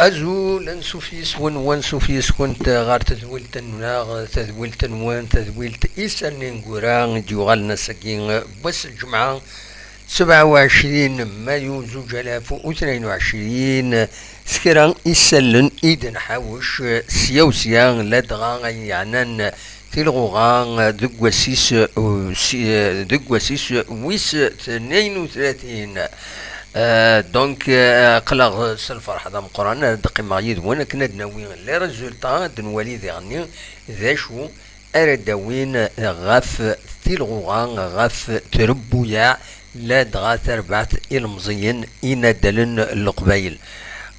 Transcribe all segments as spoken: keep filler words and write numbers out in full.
Azul, ansuf yes-wen, wansuf yes-kent ɣer tedwilt-nneɣ, tadwilt-nwen, tadwilt Isallen Ineggura i d-yuɣalen ass-agi n wass n lǧemɛa, sebɛa u ɛecrin mayu zuǧ alaf u tnayen u ɛecrin, s kra isallen i d-nḥawec sya u sya, ladɣa ayen yeɛnan tilɣuɣa deg wass-is, uh, si-, uh, deg wass-is wis tnayen u tlatin. Uh, donc, uh, aql-aɣ s lferḥ d ameqqran ara d-qqimeɣ yid-wen akken ad nawi les résultats, ad nwali diɣenni d acu ara d-awin ɣef tilɣuɣa, ɣef trebbuyaɛ, ladɣa tarbaɛt ilemẓiyen inaddalen n Leqbayel.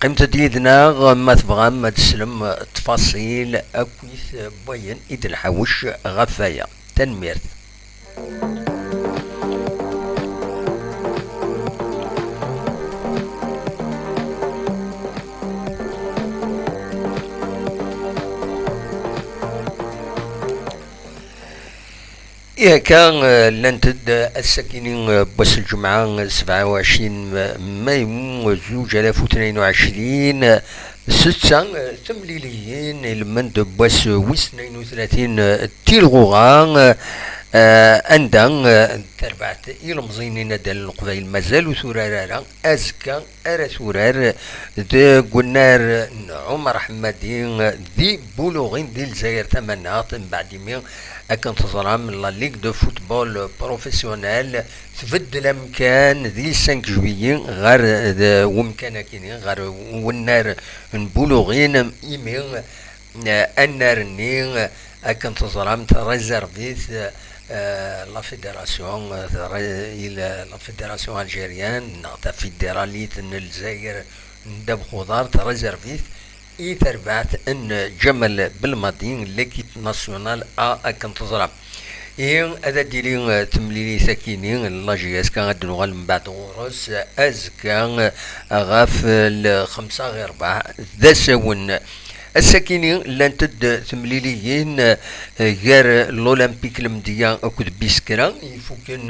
Qqimet-d yid-neɣ ma tebɣam ad teslem ttfaṣil akkit n wayen i d-nḥawec ɣef waya. Tanemmirt. Ihi akka, eh, llant-d, eh, ass-akini, eh, n wass n lǧemɛa, eh, sebɛa u ɛecrin mayu, eh, zuǧ alaf u tnayen u ɛecrin, eh, setta, eh, temliliyin ilmend n wass, eh, wis tnayen u tlatin, eh, tilɣuɣa, eh, eh, anda, eh, tarbaɛt ilemẓiyen inaddalen n Leqbayel mazal ur turar ara, azekka ara turar deg unnar n Ɛumar Ḥemmadi di Buluɣin di Lezzayer Tamaneɣt, mbeɛd imi, akken teẓram, la Ligue de Football Professionnel tbeddel amkan di cinq juillet ɣer d-, wemkan akini, ɣer unnar n Buluɣin, imi, eh, annar-nni, eh, akken teẓram, tréserve-it, eh, la fédération, eh, tré-, il-, la fédération algérienne, neɣ tafidiralit n Lezzayer n ddabex uḍar, tréserve-it i terbaɛt n Ǧamal Belmadi, l'équipe nationale A, akken teẓram. Ihi, ad d-tili, eh, temlilit akini, la J S K, ad d-nuɣal mbeɛd ɣur-s, eh, azekka, eh, ɣef, eh, lxemsa ɣir rrbeɛ d asawen. Ass-akini, llant-d temliliyin, eh, gar l'Olympique Lemdeyya akked Biskra, ifuken,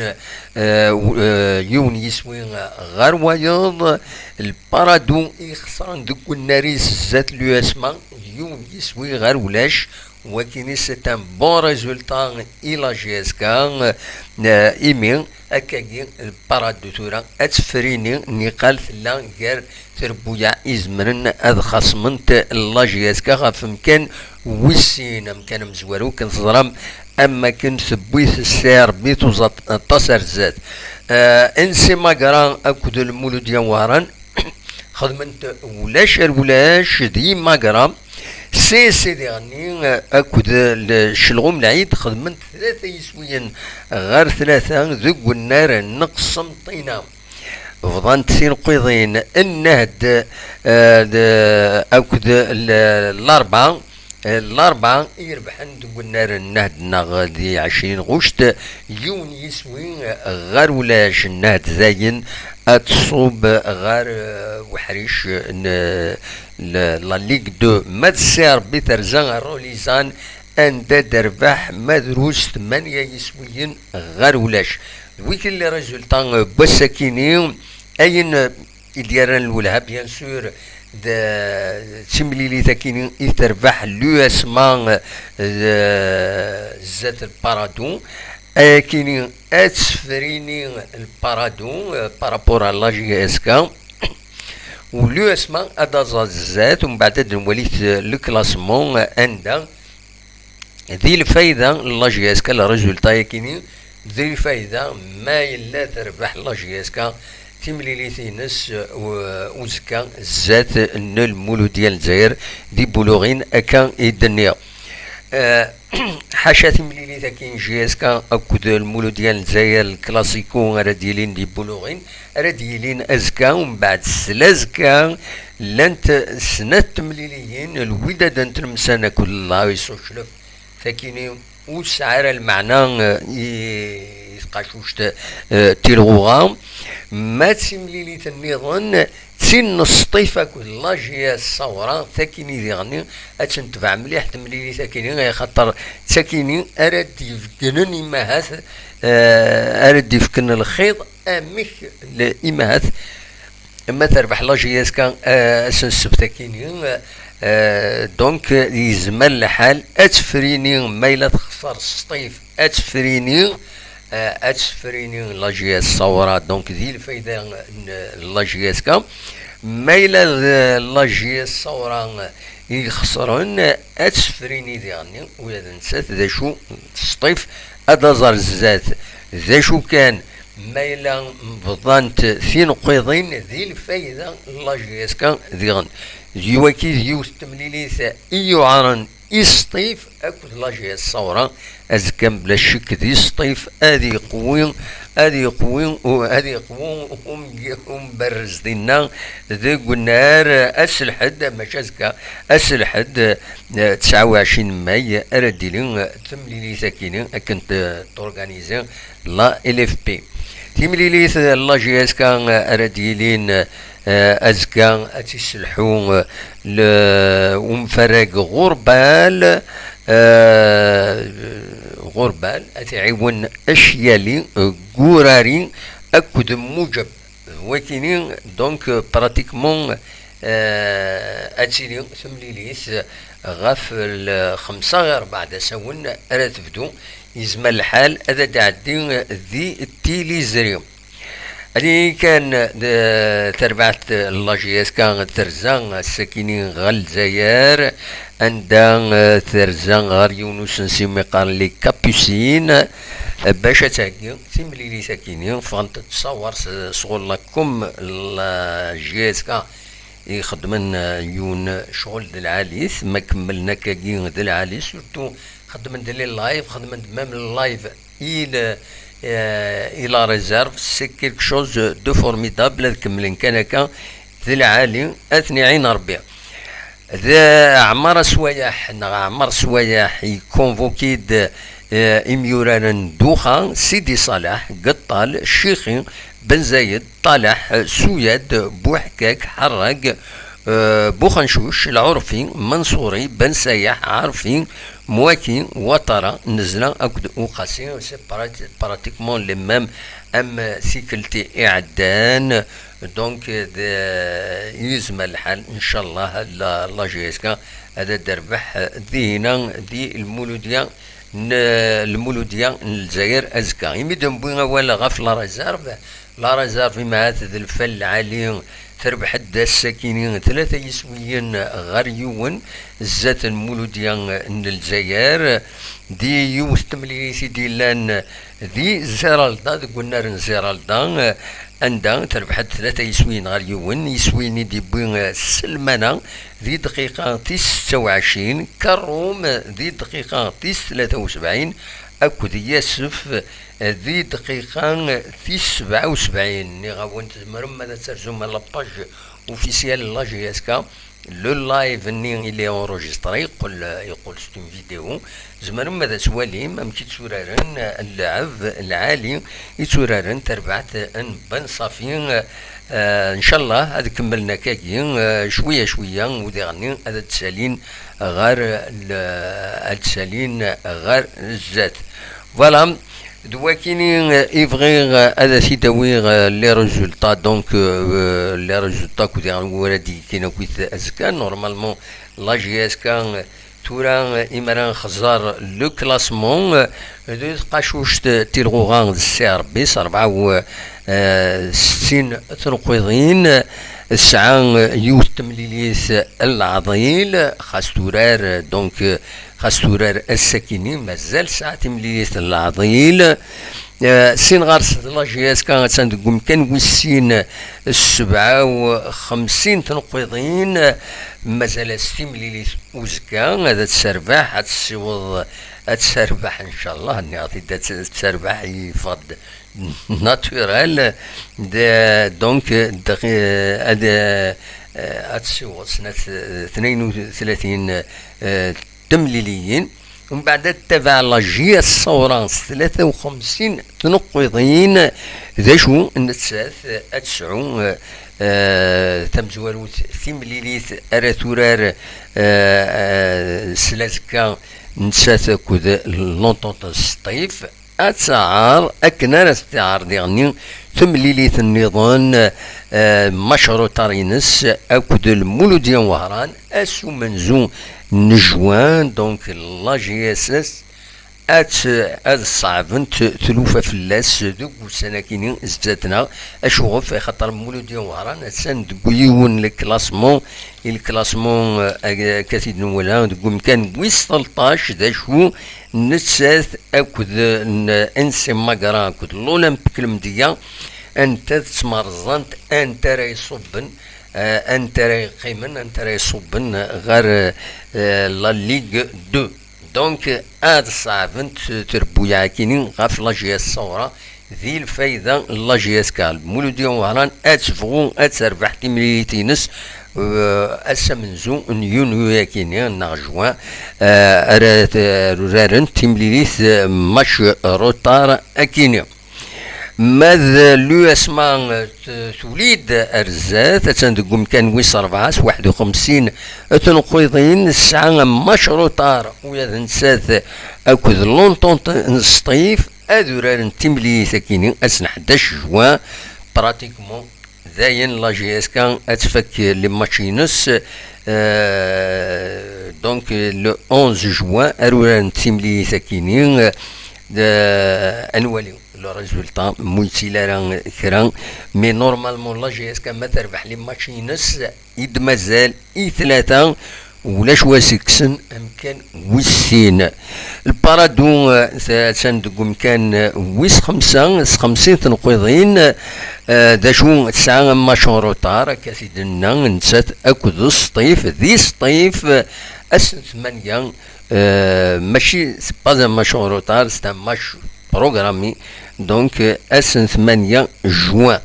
eh, w-, eh, yiwen yiswi ɣer wayeḍ. Lparadu ixesren deg unnar-is zdat l'U S M A, yiwen yiswi ɣer ulac. Wakini, c'est un bon résultat i la J S K, eh, imi akkagi lparadu tura ad tefrini, niqal tella gar trebbuyaɛ izemren ad xaṣment la J S K ɣef umkan wis sin, amkan amezwaru, kan teẓram am akken tewwi-t s Rebbi, tuẓa aṭas ar zdat. Eh, N C Magra akked Lmuludya Wehran xedmen-t ulac ar ulac di Magra. C S C diɣenni akked l-, Celɣum Lɛid xedmen-t tlata yiswiyen ɣer tlata deg unnar n Qsenṭina. Bḍant tinqiḍin, Nnehd, eh, d-, akked l-, Larebɛa, eh, Larebɛa i irebḥen deg unnar n Nnehd neɣ di ɛecrin ɣuct, yiwen yiswi ɣer ulac. Nnehd dayen ad tṣub ɣer, eh, uḥric n, n la Ligue deux. Ma d Si Rebbi terza ar Rolizan, anda d-terbeḥ ma drus tmanya yiswiyen ɣer ulac. D wigi les résultats, eh, n wass-akini, ayen, eh, i d-yerran lwelha, bien sûr, d, d timlilit akini i terbeḥ l'U S M A, eh, zdat Lparadu. Ayakini ad tefrini Lparadu, eh, par rapport à la J S K. U l'U S M A ad aẓ-, zdat, umbeɛd ad nwali, eh, le classement, eh, anda di lfayda n la J S K, le résultat yakini, di lfayda ma yella terbeḥ la J S K timlilit-ines, eh, u-, uzekka zdat n Lmuludya n Lezzayer di Buluɣin, akka i d-nniɣ. Eh, ḥaca timlilit-agi n J S K akked Lmuludya n Lezzayer, lklasiko ara d-yilin di Buluɣin, ara d-yilin azekka, umbeɛd s lazekka llant snat temliliyin, Lwidad n Tlemsan akked Lɛis Uclef. Takini ur tesɛi ara lmeɛna, eh, i, i tqacuct, eh, tilɣuɣa. Ma d timlilit nniḍen, d tin n Sṭif akked la J S Ṣawra, takini diɣenni ad tt-netbeɛ mliḥ temlilit akini, axaṭer d takini ara d-ibegnen imahat, eh, ara d-ifken lxiḍ amek l-, imahat Ma terbeḥ la J S K, euh, ass n ssebt akini, euh, donc yezmer lḥal ad tefrini, ma yella texṣer Sṭif ad tefrini, euh, ad tefrini la J S Sawra, donc di lfayda n la J S K. Ma yella d la J S Sawra i ixesren, ad tefrini diɣenni ula d nettat d acu Sṭif ad aẓer zdat d acu kan. Ma yella bḍant tinqiḍin di lfayda n la J S K diɣen. D waki d yiwet n temlilit i yuɛren i Sṭif akked la J S Sawra. Azekka mebla ccek di Sṭif ad iqwi, ad iqwi, u-, ad iqwi umg-, umberrez dinna deg unnar ass lḥedd, mačči azekka, ass lḥedd, eh, tesɛa u ɛecrin mai ara d-tili temlilit akini akken t-, torganizi la L F P. Timlilit n la J S K ara d-yilin, eh, azekka ad tt-isselḥu, eh, le-, umfarag Ɣurbal, eh, Ɣurbal ad iɛiwen Acyali, eh, Gurari akked Muǧeb. Wakini, donc, euh, pratiquement, euh, ad tili temlilit ɣef lxemsa ɣer rbeɛ d asawen ara tebdu. Yezmer lḥal ad d-tɛeddi di tiliẓri. Adi kan, euh, tarbaɛt n la J S K terza ass-akini ɣer Lezzayer, anda, euh, terza ɣer yiwen usensi mi qqaren Les Capucines, euh, bac ad theggi timlilit-akini. Ffɣent-d ttṣawar s-, sɣur la com la J S K ixeddmen, euh, yiwen ccɣel d lɛali-t, ma kemmlen akkagi d lɛali, surtout xeddmen-d les lives, xeddmen-d même le live il, euh, il a réserve, c'est quelque chose de formidable, ad kemmlen kan akka d lɛali, ad ten-iɛin Rebbi. D Ɛmar Aswayeḥ, neɣ Ɛmar Swayeḥ, ikunvuki-d, eh, imyuraren d uxa, Sidi Ṣaleḥ, Geṭṭal, Cixi, Ben Zayed, Ṭaleḥ, Suyad, Buḥkak, Ḥerrag, eh, Buxencuc, Lɛurfi, Manṣuri, Ben Sayeḥ, Ɛarfi, Mwaki, Watara, Nezla akked Uqasi, c'est prat-, pratiquement les mêmes am tikkelt iɛeddan. Donc, d-, yezmer lḥal, ncallah, la, la J S K ad d-terbeḥ dihina di lmuludya n, lmuludya n Lezzayer azekka. Imi d-newwi awal ɣef la réserve, la réserve, imahat d lfal lɛali, terbeḥ-d ass-akini tlata yiswiyen ɣer yiwen zdat n lmuludya n Lezzayer, di yiwet temlilit i d-yellan di Ziralda, deg unnar n Ziralda, anda terbeḥ-d tlata yiswiyen ɣer yiwen, iswiyen i d-yewwi, eh, Selmana di dqiqa tis setta u ɛecrin, Karum di dqiqa tis tlata u sebɛin, akked Yasef di dqiqa tis sebɛa u sebɛin. Nniɣ-awen tzemrem ad terzum la page officielle n la J S K. Le live-nni il est enregistré, yeqqel, yeqqel c'est une vidéo. Tzemrem ad twalim amek i tturaren lleɛb lɛali i tturaren tarbaɛt n Ben Safi. Eh, ncallah ad kemmlen akkagi, eh, cwiya cwiya, u diɣenni ad d-salin ɣer l-, ad d-salin ɣer zdat. Voilà. D wakini, eh, i bɣiɣ, eh, ad as-id-awiɣ, eh, les résultats, donc, eh, les résultats akked iɣer wara d-yekkin akkit azekka. Normalement, la J S K, eh, tura, eh, imara nxeẓẓer le classement, eh, d tqacuct, eh, tilɣuɣa d Si Rebbi s rebɛa u, eh, settin tneqqiḍin, eh, tesɛa, eh, yiwet temlilit, eh, n leɛḍil, xas turar, eh, donc, eh, Xas turar ass-akini, mazal tesɛa timlilit n leɛḍil. Eh, sin ɣer-s d la J S K, attan deg umkan wis sin, sebɛa u xemsin tneqqiḍin. Mazal-as timlilit uzekka, ad terbeḥ, ad tessiweḍ, ad terbeḥ, ncallah, nniɣ-t-id, ad terbeḥ, yeffeɣ-d naturel. De, donc, de, ad, eh, ad tessiweḍ snat, tnayen u tlatin, eh, temliliyin. Umbeɛd ad tabaɛ la J S Sawra s tlata u xemsin tneqqiḍin. D acu nettat ad tesɛu, eh, tamezwarut timlilit ara turar, eh, eh, s lazekka nettat akked l'Entente Sṭif. ad tɛer akken ara s-tɛer diɣenni temlilit nniḍen, eh, Mac Rotar-ines akked Lmuludya Wehran, ass umenzu n juin, donc la G S S ad, ad ṣeɛbent tlufa fell-as deg ussan-akini zdat-neɣ. Acuɣef? Axaṭer Lmuludya Wehran attan deg yiwen n leklasmu, i leklasmu, eh, akka t-id-nwala deg umkan wis tleṭṭac, d acu nettat akked n N C Magra akked l'Olympique Lemdeyya, anta ttmerẓant, anta ara iṣubben, eh, anta ara yeqqimen, anta ara iṣubben ɣer, eh, la Ligue deux. Donc, ad ṣeɛbent trebbuyaɛ-akini ɣef la G S Sawra, di lfayda n la G S K. Lmuludya Wehran ad tebɣu ad terbeḥ timlilit-ines, eh, ass amenzu n yunyu-akini neɣ juin, eh, ara t-, uraren timlilit, eh, Mac Rotar akini. Ma d l'U S M A, eh, t-, tuli-d ar zdat, attan deg umkan wis rebɛa s waḥed u xemsin tneqqiḍin, tesɛa Mac Rotar, ula d nettat akked l'Entente n Sṭif, ad uraren timlilit akini ass n ḥdac juin, pratiquement dayen la G S K ad tfak les matchs-ines, euh, donc le onze juin, ar uraren timlilit akini, euh, ad nwali le résultat, mu yettili ara kra, mais normalement la G S K ma terbeḥ les matchs-ines, i d-mazal i tlata, ulac wa s-ikksen amkan wis sin. Lparadu, eh, attan deg umkan, eh, wis xemsa s xemsin tneqqiḍin, eh, d acu tesɛa un match en retard, akka t-id-nenna, nettat akked Sṭif, di Sṭif, eh, ass n tmanya, eh, mačči, c'est pas un match en retard, c'est un match programmé, donc, eh, ass n tmanya juin.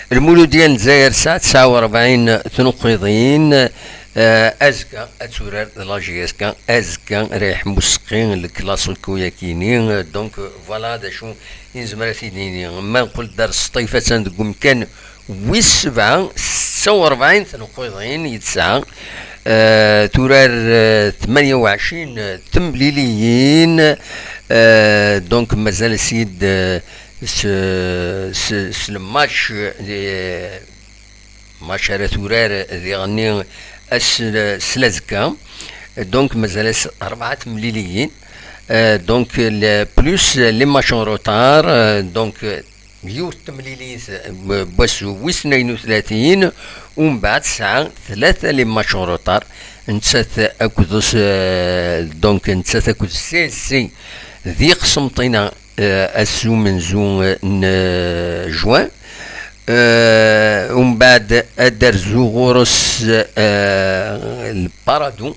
Lmuludya n Lezzayer tesɛa tesɛa u rebɛin tneqqiḍin, eh, azekka ad turar d la G S K, azekka ara yeḥmu useqqi n le classico-yakini, eh, donc, eh, voilà d acu i nezmer ad t-id-nini. Ma nqul-d ar Sṭif, attan deg umkan wis sebɛa, setta u rebɛin tneqqiḍin i tesɛa, eh, turar, eh, tmanya u ɛecrin temliliyin, eh, donc mazal-as-id, eh, s, s, s le match, eh, match ara turar diɣenni ass s lazekka. Donc mazal-as rebɛa temliliyin. Euh, donc le, plus les matchs en retard, euh, donc, euh, yiwet temlilit, euh, n wass wis tnayen u tlatin, umbeɛd tesɛa tlata les matchs en retard, nettat akked us-, euh, donc nettat akked C S C di Qsenṭina, eh, ass umenzu, eh, n, eh, juin. Eh, umbeɛd ad d-terzu ɣur-s, eh, Lparadu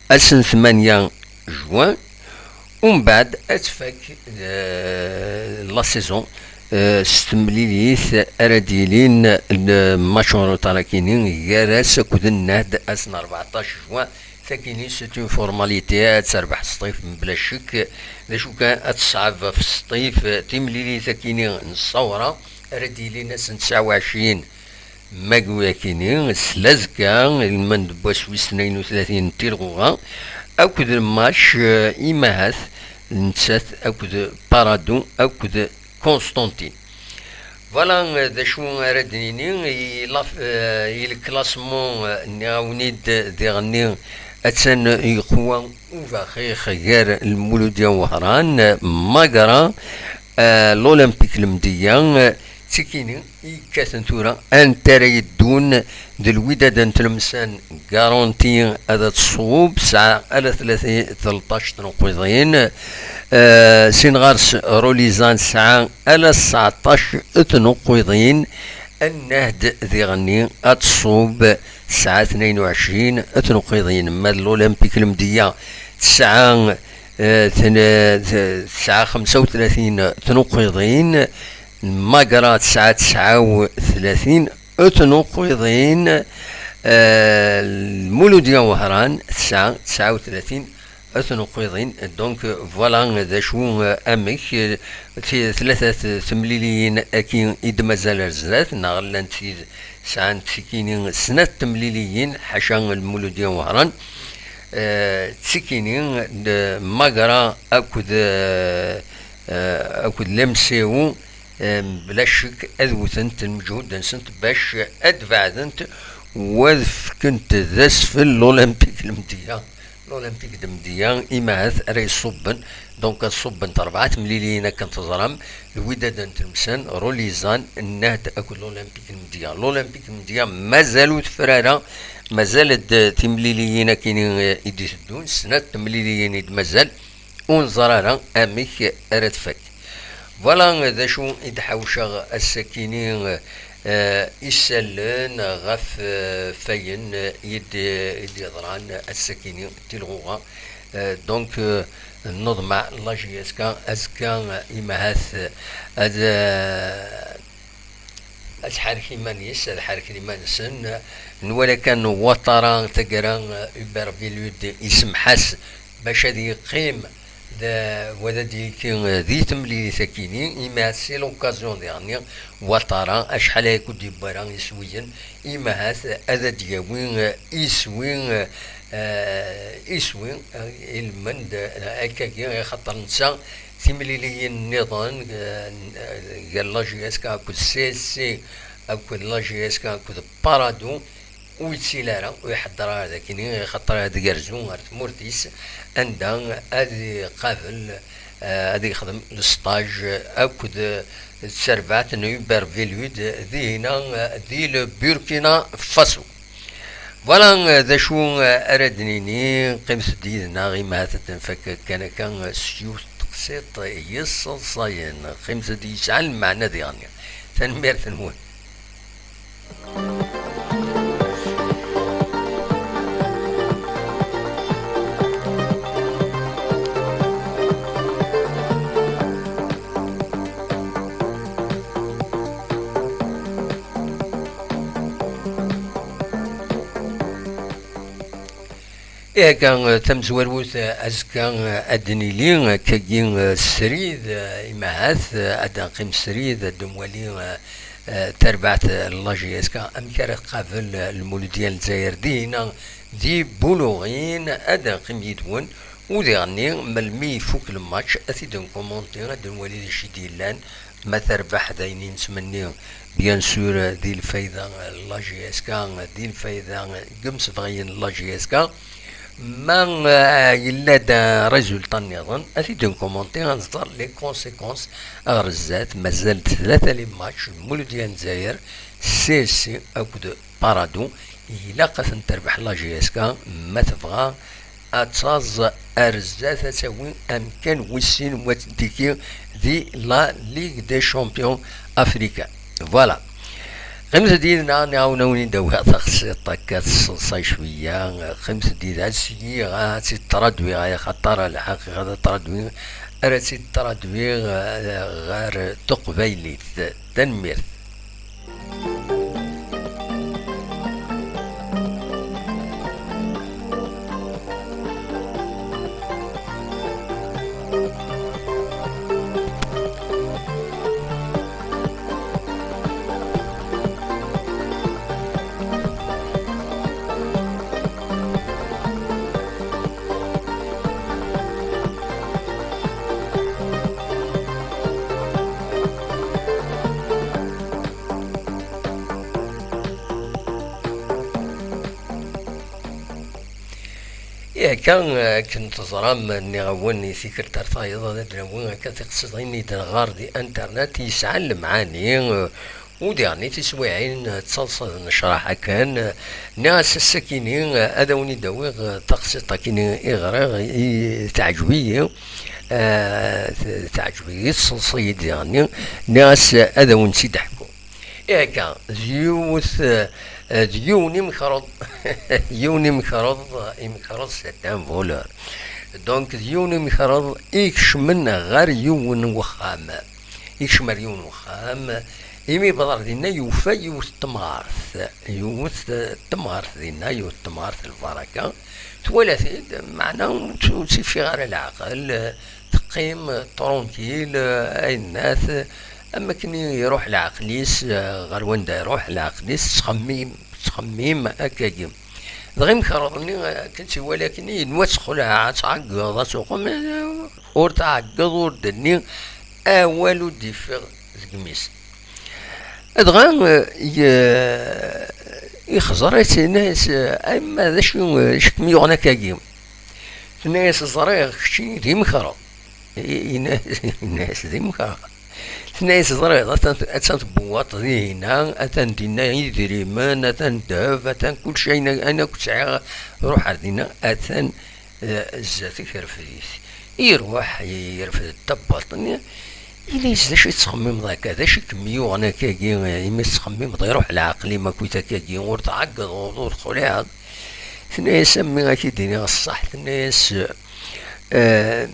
ass n tmanya juin. Umbeɛd ad tfak, eh, la saison, eh, s temlilit ara d-yilin n match en retard akini gar-as akked Nnehd ass n rbeɛṭac juin. Takini, c'est une formalité, ad terbeḥ Sṭif mebla ccek. D acu kan, ad teṣɛeb ɣef Sṭif timlilit akini n Ṣawra, ara d-yilin ass n tesɛa u ɛecrin mayu akini, s lazekka, ilmend n wass wis tnayen u tlatin n Tilɣuɣa, akked lmac, eh, imahat, nettat akked Paradu, akked Constantine. Voilà, euh, d acu ara d-nini i la, euh, i le classement, euh, nniɣ-awen-id diɣenni, attan yeqwa ubaxix gar Lmuludya Wehran, Magra, euh, l'Olympique Lemdeyya, euh, d tikini i yekkaten tura, anta ara yeddun d Lwidad n Tlemsan, garanti ad tṣub, tesɛa ala tlata, tleṭṭac tneqqiḍin. Eh, sin ɣer-s Rolizan tesɛa ala tseɛṭac tneqqiḍin. Annahd diɣenni ad tṣub, tesɛa tnayen u ɛecrin tneqqiḍin. Ma d l'Olympique Lemdeyya tesɛa, eh, tn-, t-, tesɛa xemsa u tlatin tneqqiḍin. Magra tesɛa tesɛa u tlatin tnuqiḍin, eh, Lmuludya Wehran tesɛa tesɛa u tlatin tnuqiḍin. Donc, voilà d acu, eh, amek, eh, ti-, tlata t-, temliliyin-agi i d-mazal ar zdat, neɣ llant tid sɛant tikini snat temliliyin, ḥaca Lmuludya Wehran, eh, tikini d Magra akked, eh, eh, akked l'M C O, eh, bla ccek ad wtent lmeǧhud-nsent bac ad beɛdent u ad fkent d asfel l'Olympique Lemdeyya. L'Olympique de Mdeyya, imahat ara iṣubben, donc ad ṣubbent rebɛa temliliyin akken teẓram, Lwidad n Tlemsan, Rulizan, Nnahd akked l'Olympique n Mdeyya. L'Olympique n Mdeyya mazal ur tefra ara, mazal-d timliliyin akkin i d-iteddun, snat temliliyin i d-mazal, ur neẓri ara amek ara tfak. Voilà d acu i d-ḥawceɣ ass-akini, eh, isallen ɣef, eh, fayen i d-, i d-yeḍran ass-akini tilɣuɣa. Eh, donc, eh, nneḍmeɛ la J S K azekka, eh, imahat, eh, ad, eh, ad tḥerrek iman-is, ad ḥerrken iman-nsen. Nwala kan Ouattara taggara, eh, Hubert Velud isemḥ-as bac ad yeqqim d, wa d ad yekki di temlilit akini, imi c'est l'occasion diɣenni Ouattara, acḥal ay kud-yewwi ara iswiyen, imi ahat ad d-yawi iswi, eh, iswi, eh, ilmend, eh, akkagi, axaṭer netta timliliyin nniḍen, eh, gar la J S K akked C S C akked la J S K akked Paradou, ur yettili ara, ur iḥedder ara dagini, xaṭer ad yerzu ar tmurt-is, anda ad iqabel, eh, ad yexdem lesṭaj akked, eh, terbaɛt n Hubert Velud, dihina, eh, di le Burkina Faso. Voilà, eh, d acu, eh, ara d-nini, qqimet-d yid-neɣ, imahat ad nfak kan akka, eh, s yiwet teqsiṭ yesseḍsayen, qqimet-d yesɛan lmeɛna diɣen. Tanemmirt-nwen. Ihi akka, tamezwarut, azekka, ad d-nili akkagi, srid, imahat, ad d-neqqim srid, ad d-nwali, eh, tarbaɛt n la J S K, amek ara tqabel Lmuludya n Lezzayer dihina di Buluɣin, ad d-neqqim yid-wen, u diɣenni, melmi ifuk lmatch, ad t-id-nkumunti, ad d-nwali d acu i d-yellan, ma terbeḥ d ayen i nettmenni, bien sûr, di lfayda n la J S K, di lfayda n yimsebɣiyen n la J S K, ma, eh, yella-d, eh, résultat nniḍen, ad t-id-nkumunti, ad nẓer les conséquences ɣer zdat, mazal-d tlata les matchs, Lmuludya n Lezzayer, C S C akked Paradou, ilaq ad ten-terbeḥ la J S K, ma tebɣa ad taẓ ar zdat, ad tawi amkan wis sin, wa teddiki di la Ligue des Champions africaine. Voilà. Qqimet-d yid-neɣ, nɛawen-awen-id awiɣ taxsiṭ akka tesseḍsay cwiya. Qqimet-d yid-, ad syiɣ, ad tt-id-tradwiɣ, ay axaṭer lḥaqiqa ad tradwi, ara tt-id-tradwiɣ, eh, ɣer teqbaylit. Tanemmirt. Ihi akka, akken teẓram, nniɣ-awen i tikkelt ar tayeḍ ad d-nawi akka tiqsiḍin i d-nɣar di internet yesɛan lemɛani, u diɣen i tiswiɛin d taḍsa d nnecraḥ akken. Nniɣ-as ass-akini ad awen-id-awiɣ taqsiṭ akini i ɣriɣ, i teɛǧeb-iyi, eh, t-, teɛǧeb-iyi, tseḍs-iyi-d diɣenni. Nniɣ-as ad awen-tt-id-ḥkuɣ. Ihi akka, d yiwet, eh, d yiwen imekreḍ, yiwen imekreḍ, imekreḍ, c'est un voleur. Donc, d yiwen imekreḍ ikecmen ɣer yiwen wexxam. Ikcem ɣer yiwen wexxam, imi yewweḍ ɣer dinna yufa yiwet n temɣart, yiwet n temɣart dinna, yiwet n temɣart lbaraka, twala-t-id, meɛna ur tt-, ur tt-iffiɣ ara leɛqel, teqqim tranquille, ayennat, am akken i iruḥ leɛqel-is, eh, ɣer wanda iruḥ leɛqel-is, tettxemmim, tettxemmim akkagi. Dɣa imekreḍ-nni, eh, akken tt-iwala akkenni, yenwa ad texleɛ, ad tɛeggeḍ, ad tuqem, eh, ur tɛeggeḍ, ur d-tenni, awal ur d-yeffiɣ deg imi-s. Dɣa, eh, ye-, ixẓer-itt, yenna-yas, eh, "A yemma, d acu, eh, acu kem-yuɣen akkagi?" Tenna-yas, "Ẓriɣ keččini d imekreḍ." I-, yenna-, yenna-yas, "D imekreḍ?" Tenna-yas, "Ẓriɣ, atan, atan tbewwaṭ dihina, atan dinna idrimen, atan ddheb, atan kullec, ayen, ayen akk sɛiɣ, ruḥ ar dinna, atan, eh, zdat-k, rfed-it." Iruḥ, yerfed tabwaṭ-nni, yenna-yas, "D acu i tettxemmimeḍ akka? D acu i kem-yuɣen akkagi, imi tettxemmimeḍ iruḥ leɛqel-im akkit akkagi, ur tɛeggeḍ, ur, ur texliɛeḍ?" Tenna-yas, "A mmi, ad k-id-iniɣ ṣṣeḥ," tenna-yas, eh,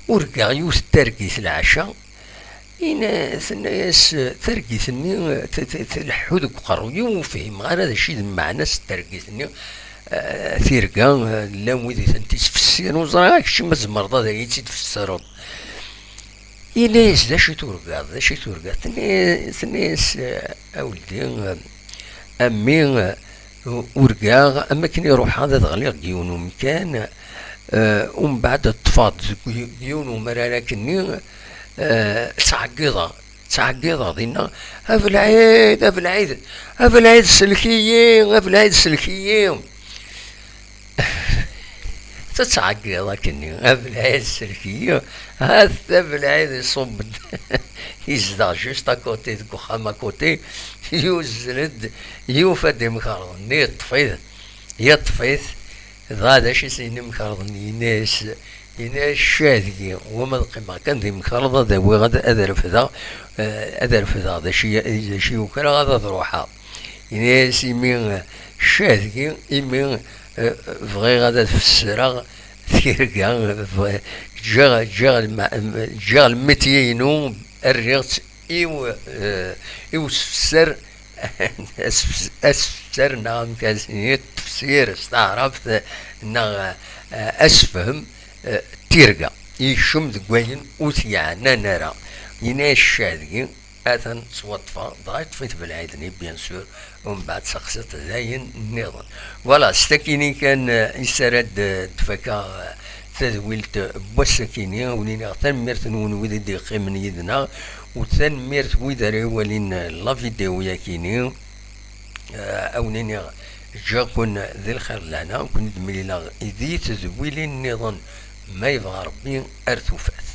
"Urgaɣ yiwet n targit leɛca." Yenna, tenna-yas, eh, "Targit-nni, eh, t-, t-, tleḥḥu deg uqerru-iw, ur fhimeɣ ara d acu i d lmeɛna-s n targit-nni, eh, tirga, eh, llan wid i tent-ittfessiren, ur ẓriɣ ara kečči ma tzemreḍ ad iyi-tt-id-tfessreḍ." Yenna-yas, "D acu i turgaḍ, d acu i turgaḍ?" Tenna-, tenna-yas, eh, "A weldi, eh, a mmi, eh, urgaɣ am akken i ruḥeɣ ad ɣliɣ deg yiwen umkan, eh, umbeɛd ṭṭfeɣ-d deg y-, yiwen umrar akkenni, eh, ttɛeggiḍeɣ, ttɛeggiḍeɣ dinna, 'A Belɛid, a Belɛid, a Belɛid, sellek-iyi, a Belɛid, sellek-iyi.'" Tettɛeggiḍ akkenni, "A Belɛid, sellek-iyi." Hat a Belɛid iṣubb-d, yezdeɣ juste à côté, deg uxxam à côté, yuzzel-d, yufa-d imkerḍen-nni, yeṭṭef-it, yeṭṭef-it. Dɣa d acu i s-yenna imkerḍen-nni? Yenna-yas, yenna-yas, "Ccah deg-i, wama ad qqimeɣ kan d imkerḍ, ad awiɣ, ad, ad refdeɣ, eh, ad refdeɣ d acu i, d acu i ukreɣ, ad, ad ruḥeɣ." Yenna-yas, "Imi, eh, ccah deg-i, imi, eh, bɣiɣ ad, ad fessreɣ tirga, bɣi-, ǧǧiɣ, ǧǧiɣ lma-, ǧǧiɣ lmetye-inu, rriɣ-tt i u-, eh, i usefser." Asefs-, asefser neɣ amek ara s-nini, ttefsir s taɛrabt, neɣ, eh, asefhem, eh, tirga. Yekcem deg wayen ur t-yeɛnan ara. Yenna-yas, "Ccah deg-i, atan ttwaṭṭfeɣ." Dɣa yeṭṭef-it Belɛid-nni, bien sûr, umbeɛd teqsiḍ d ayen nniḍen. Voilà, s takini kan, eh, i s ara d-, d-fakaɣ, eh, tadwilt n wass-akini, a wen-iniɣ tanemmirt-nwen wid i d-yeqqimen yid-neɣ, u tanemmirt wid ara iwalin la vidéo-yakini. Eh, a wen-iniɣ, ǧǧiɣ-ken di lxir d lehna, ken-id-mlileɣ di tedwilin nniḍen, ma yebɣa Rebbi, ar tufat.